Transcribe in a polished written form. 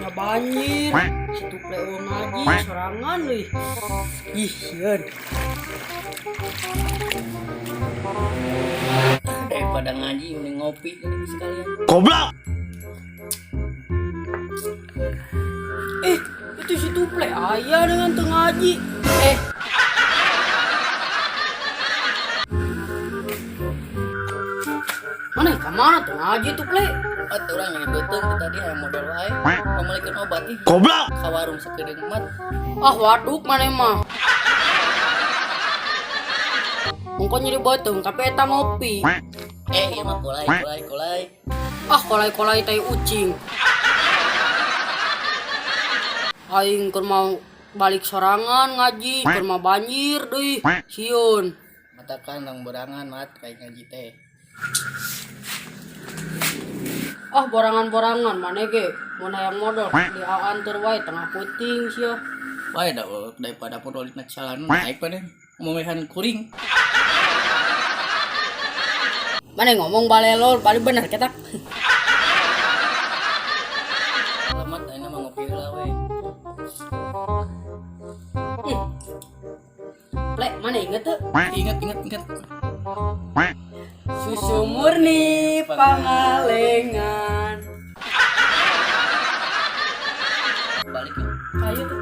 Nya banjir. Si Tuple eueuh ngaji sorangan euy. Ih, sieun. Daripada ngaji mending ngopi mending sekalian. Goblok. Eh, itu si Tuple aya dengan teu ngaji. Eh. Mana ka mana teu ngaji Tuple? Atuh urang nyeri beuteung teh tadi hayang modal wae. Pamelikeun obat ih. Goblok. Ka warung sakedeung mat. Ah, waduk maneh mah. Ongko nyeri beuteung tapi eta ngopi. Eh, ieu mah kolai kolai kolai. Ah, kolai-kolai tai ucing. Aing keur mau balik sorangan ngaji, keur mah banjir deui. Sieun. Matakan tong borangan mat kayak ngaji teh. Ah, borangan-borangan maneh ge mun hayang modal dianteur wae tengah puting sia. Wae da daripada modal dina calana naik maneh ngomehan kuring. Maneh ngomong balelol, bali bener ketak. Selamat ayeuna mah ngopi heula we. Ple, maneh inget teu? Ingat ingat ingat. Susu murni Pangalengan. Balik yuk. Ayo tuh.